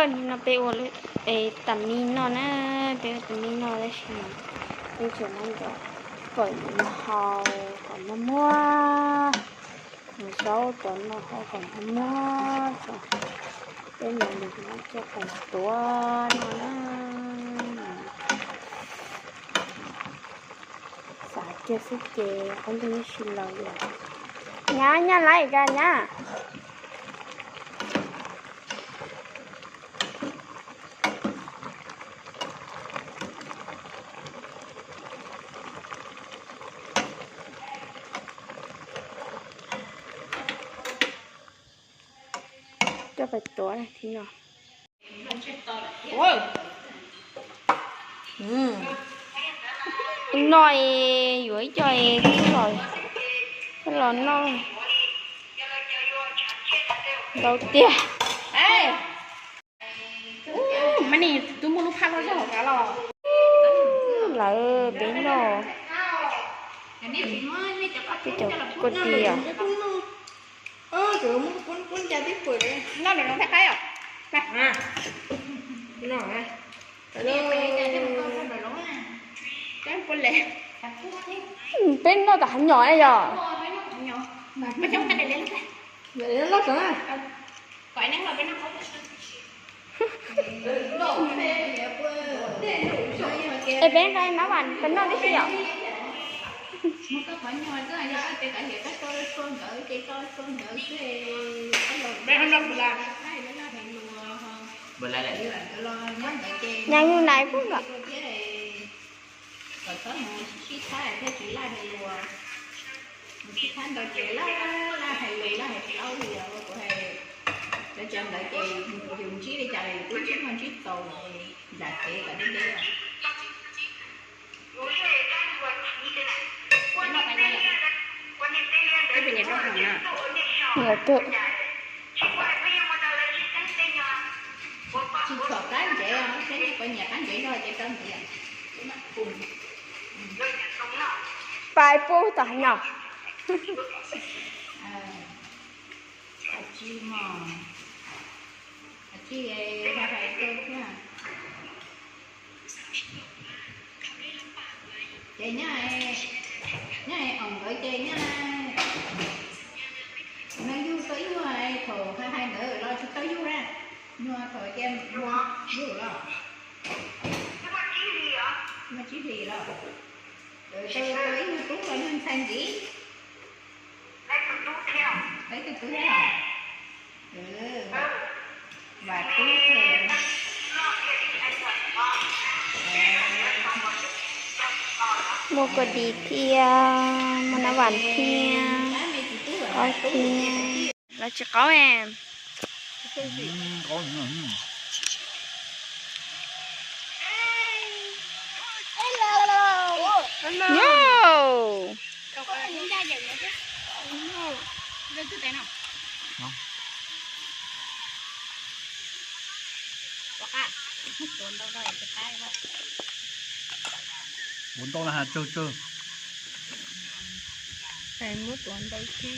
Nim no peb ua tas mis noj na, peb ua tas mis noj tab sis mas peb tseem muab cov kom nws haus kom muag muag, mus zaub cov no haus kom muag muag tso, peb mam li muab coj pais tuav no na. Xav kiag xwb ces qab ntuj neb si laus li. Nyab, nyab laiv ka nyab. Coj pais tuav thiab no. No yuav ib co los noj ntau tiag. Mas nim twb muaj lub phaj loj zog hauv qab los. Lawv peb noj, peb cov kua tiag. Peb noj tas hav nyom na yog. Es peb nqa mab vam peb noj tib si yom. Nyag nyuj nais pub lawm. Kom txhob mus sib thab thiab tsis laj hais lus. Mus sib thab ntau ces laj laj hais lus laj hais plaub li os. Kuv hais cov cov ntawd ces yus ntsib li cas los yus twb ntsib muaj ntsib txaus lawm, zam kev kom deb deb. Tsis txhob qab ntsev, seb nej puas nyiam qab ntsev zog ces rau ntxiv. Pais pub tom hav nyom. Ces nyob, nyob es ntawd ces nyob, nws yug tau yug thaum hais hais ntawd los tsis tau yug na. Nyuag thaum ces yug los, muaj tsib hlis los. Tau ib tug tub los nyuag ntxhais ntxiv. Ib tug tub thiab. Vam tub. Muaj kua dis thiab, muaj nab vam thiab, qaub thiab. Lawv tsis qaub e. Ua ntau na has tsawg tsawg. Muab tuav ntau thiab.